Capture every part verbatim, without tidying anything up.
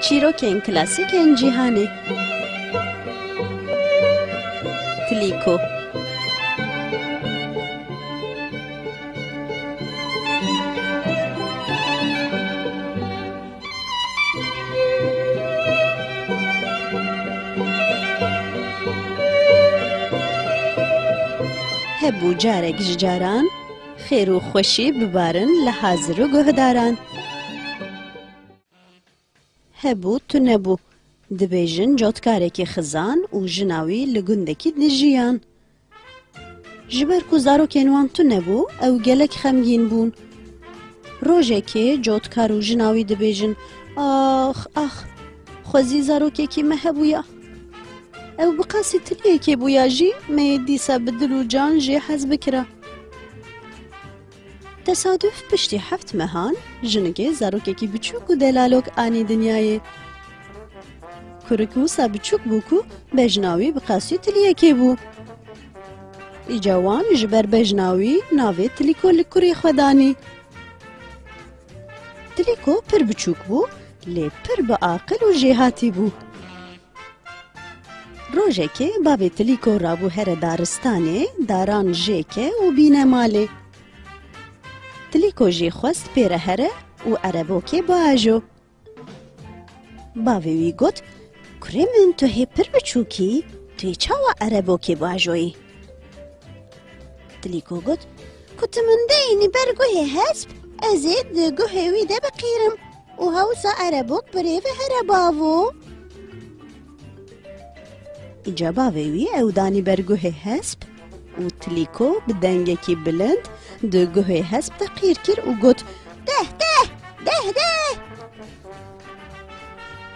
Çîrokên klasîk ên cîhanê. Tilîko. Hebû carek ji caran, xêr û xweşî bibarin li hazir û guhdaran. Hebû tunebû. Dibêjin cotkarekî xizan û jina wî li gundekî dijiyan. Ji ber ku zarokên wan tune bû, ew gelek xemgîn bûn. Rojekê cotkar û jina wî dibêjin, "Ax, ax, xwezî zarokekî me hebûya. Ew bi qasî tiliyekê bûya jî me yê dîsa bi dil û can jê hez bikira." Tesaduf piştî heft mehan jinikê zarokekî biçûk û delalok anî dinyayê. Kurik wisa biçûk bû ku bejna wî bi qasî tiliyekê bû. Îca wan ji ber bejna wî navê Tilîko li kurê xwe danî. Tilîko pir biçûk bû, lê pir bi aqil û jêhatî bû. Rojekê bavê Tilîko rabû here daristanê, daran jêke û bîne malê. Tilîko jî xwest pê re here û erebokê biajo. Bavê wî got, "Kurê min, tu hê pir biçûk î, tu yê çawa erebokê biajoyî?" Tilîko got, "Ku tu min deyînî ber guhê hesp, ez ê di guhê wî de biqîrim û hewsa erebok birêve here bavo." Îca bavê wî ew danî ber guhê hesp û Tilîko bi dengekî bilind di guhê hesp de qîr kir û got, "Deh, deh, deh, deh!"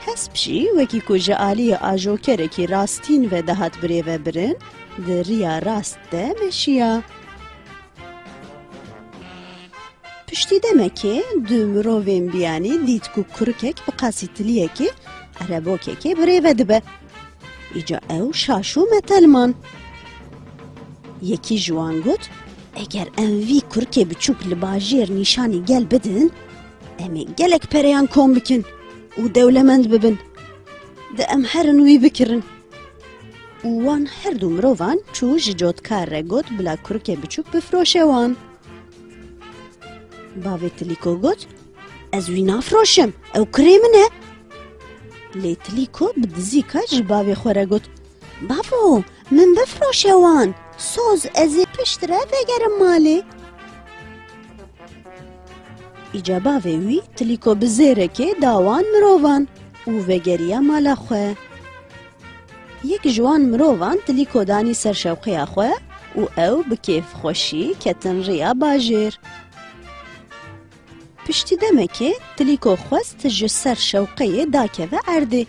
Hesp jî wekî ku ji aliyê ajokerekî rastîn ve dihat birêvebirin, di riya rast de meşiya. Piştî demekê du mirovên biyanî dît ku kurikek bi qasî tiliyekê erebokekê birêve dibe. Îca ew şaş û metel man. Yekî ji wan got, "Eger em vî kurikê biçûk li bajêr nîşanî gel bidin, em ê gelek pereyan kom bikin û dewlemend bibin. De em herin wî bikirin." Û wan her du mirovan çû ji cotkar re got bila kurikê biçûk bifroşe wan. Bavê Tilîko got, "Ez wî nafroşim, ew kurê min e." Lê Tilîko bi dizîka ji bavê xwe re got, "Bavo, min bifroşe wan, soz ez ê piştre vegerim malê." Îca bavê wî Tilîko bi zêrekê da wan mirovan û vegeriya mala xwe. Yek ji wan mirovan Tilîko danî ser şewqeya xwe û ew bi kêfxweşî ketin riya bajêr. Piştî demekê Tilîko xwest ji ser şewqeyê dakeve erdê.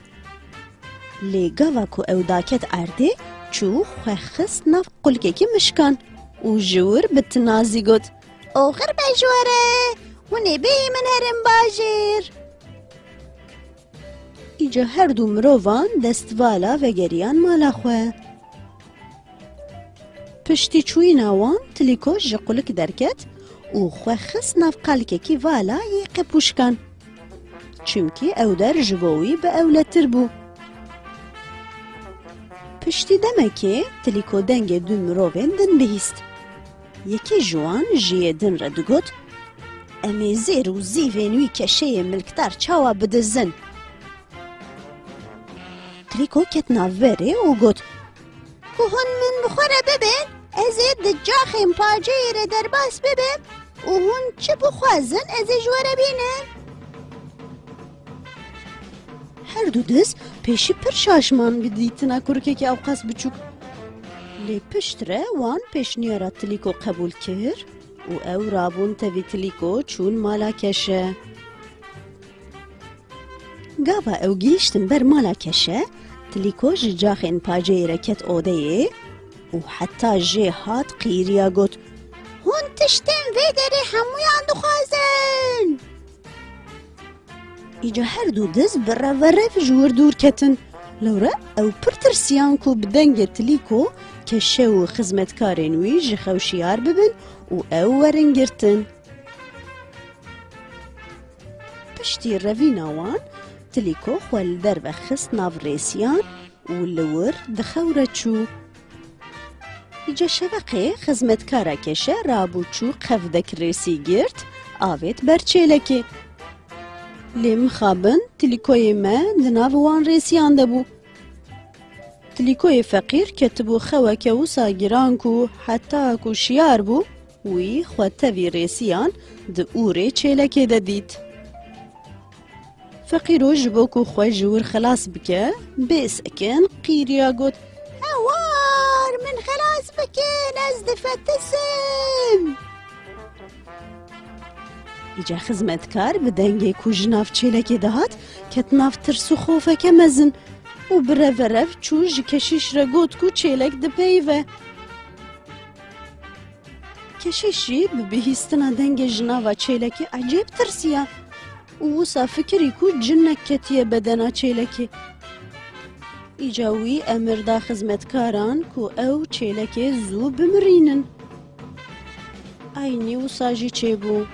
Lê gava ku ew daket erdê, çû xwe xist nav qulkekî mişkan û ji wir bi tinazî got, "Oxir be ji we re, hûn ê bêyî min herin bajêr." Îca her du mirovan destvala vegeriyan mala xwe. Piştî çûyîna wan Tilîko ji qulik derket û xwe xist nav qalkekî vala yê qepûşkan. Çimkî ew der ji bo wî bi ewletir bû. Piştî demekê Tilîko dengê du mirovên din bihîst. Yekî ji wan ji yê din re digot, "Em ê zêr û zîvên wî keşeyê milkdar çawa bidizin?" Tilîko ket navberê û got, "Ku hûn min bi xwe re bibin, ez ê di caxên paceyê re derbas bibim û hûn çi bixwazin, ez ê ji we re bînim." Her du diz pêşî pir şaş man bi dîtina kurikekî ewqas biçûk. Lê piştre wan pêşniyara Tilîko qebûl kir û ew rabûn tevî Tilîko çûn mala keşe. Gava ew gihîştin ber mala keşe, Tilîko ji caxên paceyê re ket odeyê û heta jê hat qîriya got, "Hûn tiştên vê derê hemûyan dixwazin." Îca her du diz bi reverev ji wir dûr ketin. Lewre ew pir tirsiyan ku bi dengê Tilîko keşe û xizmetkarên wî ji xew şiyar bibin û ew werin girtin. Piştî revîna wan, Tilîko xwe li derve xist nav rêsiyan û li wir di xew re çû. Îca şeveqê xizmetkara keşe rabû çû qevdek rêsî girt, avêt ber çêlekê. Lê mixabin Tilîkoyê me di nav wan rêsiyan de bû. Tilîkoyê feqîr ketibû xeweke wisa giran ku heta ku şiyar bû, wî xwe tevî rêsiyan di ûrê çêlekê de dît. Feqîro ji bo ku xwe ji wir xilas bike, bê sekin qîriya got, "Hewar, min xilas bikin, ez difetisim." Îca xizmetkar bi dengê ku ji nav çêlekê dihat, ket nav tirs û xofeke mezin û bi rev ve rev çû ji keşîş re got ku çêlek dipeyive. Keşîş jî bi bihîstina dengê ji nava çêlekê ecêb tirsiya û wisa fikirî ku cinek ketiye bedena çêlekê. Îca wî emir da xizmetkaran ku ew çêlekê zû bimirînin. Eynî wisa jî çêbû.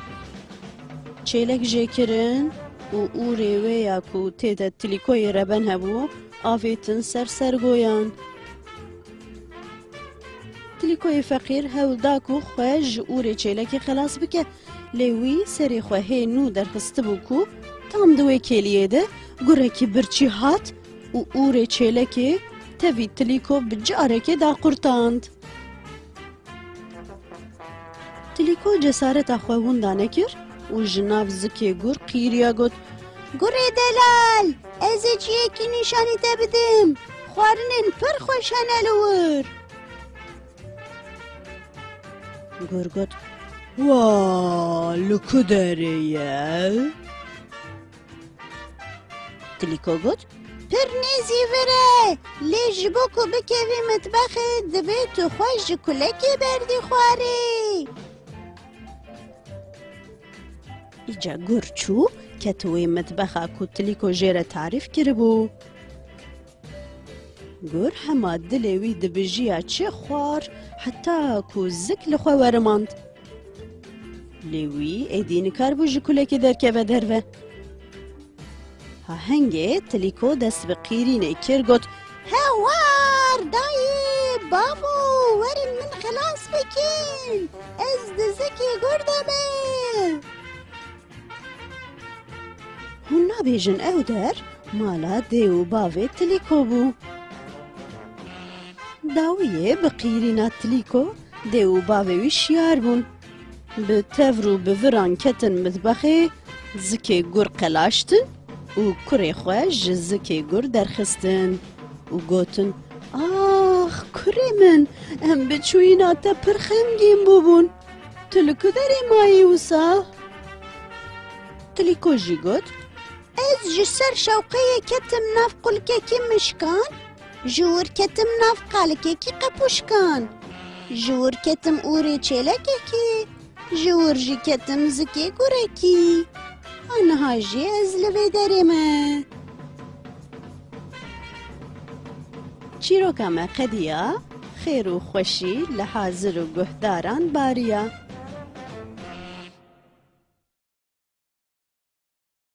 Çêlek jê kirin û ûrê wê ya ku tê de Tilîkoyê reben hebû, avêtin ser sergoyan. Tilîkoyê feqîr hewl da ku xwe ji ûrê çêlekê xelas bike, lê wî serê xwe hê nû derxistibû ku tam di wê kêliyê de gurekî birçî hat û ûrê çêlekê tevî Tilîko bi carekê daqurtand. Tilîko cesareta xwe winda nekir û ji nav zikê gur qîriya got, "Gurê delal, ez ê ciyekî nîşanî te bidim. Xwarinên pir xweş hene li wir." Gur got, "Wa, li ku derê ye?" Tilîko got, "Pir nêzî vir e, lê ji bo ku bikevî mitbexê, divê tu xwe ji kulekê berdî xwarê." Îca gur çû, ket wê mitbexa ku Tilîko jê re tarîf kiribû. Gur hema dilê wî dibijiya çi xwar, heta ku zik li xwe werimand. Lê wî êdî nikaribû ji kulekê derkeve derve. Ha hingê Tilîko dest bi qîrînê kir, got, "Hewar, dayê, bavo, werin min xilas bikin. Ez di zikê gur de me." Hûn nabêjin ew der mala dê û bavê Tilîko bû. Dawiyê bi qîrîna Tilîko dê û bavê wî şiyar bûn. Bi tevr û bi viran ketin mitbexê, zikê gur qelaştin û kurê xwe ji zikê gur derxistin û gotin, "Ax, kurê min, em bi çûyîna te pir xemgîn bûbûn. Tu li ku derê mayî wisa?" Tilîko jî got, "Ez ji ser şewqeyê ketim nav qulkekî mişkan, ji wir ketim nav qalikekî qepûşkan, ji wir ketim ûrê çêlekekî, ji wir jî ketim zikê gurekî. Ha niha jî ez li vê derê me." Çîroka me qediya, xêr û xweşî li hazir û guhdaran bariya.